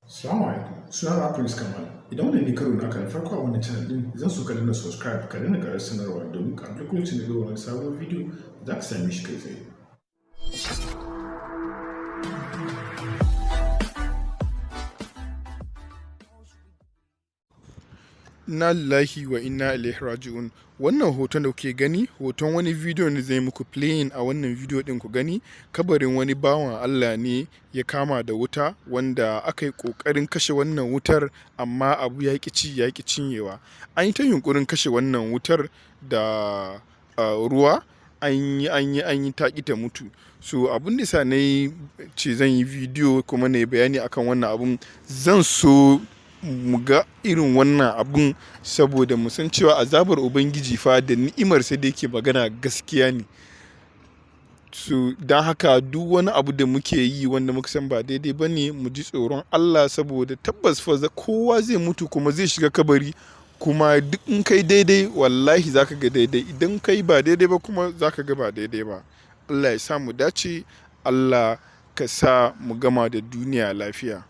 Assalamu alaikum. Sunana Prince Kamal. Idan wannan ne karo naka na farko a wannan channel din, zan so ka danna subscribe, ka danna ƙarar sanarwa, domin a duk lokacin da ɗora wani sabon video za ka same shi kai tsaye. Inna lillahi wa inna ilaihi raji'un. Wannan hoton da kuke gani, hoton wani video ne zai muku playing a wannan video din. Ku gani, kabarin wani bawan Allah ne ya kama da wuta, wanda aka yi kokarin kashe wannan wutar, amma abu ya ƙi ci ya ƙi cinyewa. An yi ta yunkurin kashe wannan wutar da ruwa, an yi, an yi, an yi, ta ƙi ta mutu. So abun da sa na yi ce zan yi video kuma na yi bayani akan wannan abun, zan so mu ga irin wannan abun saboda mu san cewa azabar Ubangiji fa da ni'imar sai da yake magana gaskiya ne. So don haka, duk wani abu da muke yi wanda muka san ba daidai ba ne, mu ji tsoron Allah, saboda tabbas fa kowa zai mutu kuma zai shiga kabari. Kuma duk in kai daidai, wallahi zaka ga daidai. Idan kai ba daidai ba kuma, zaka ga ba daidai ba. Allah ya sa mu dace. Allah ka sa mu gama da duniya lafiya.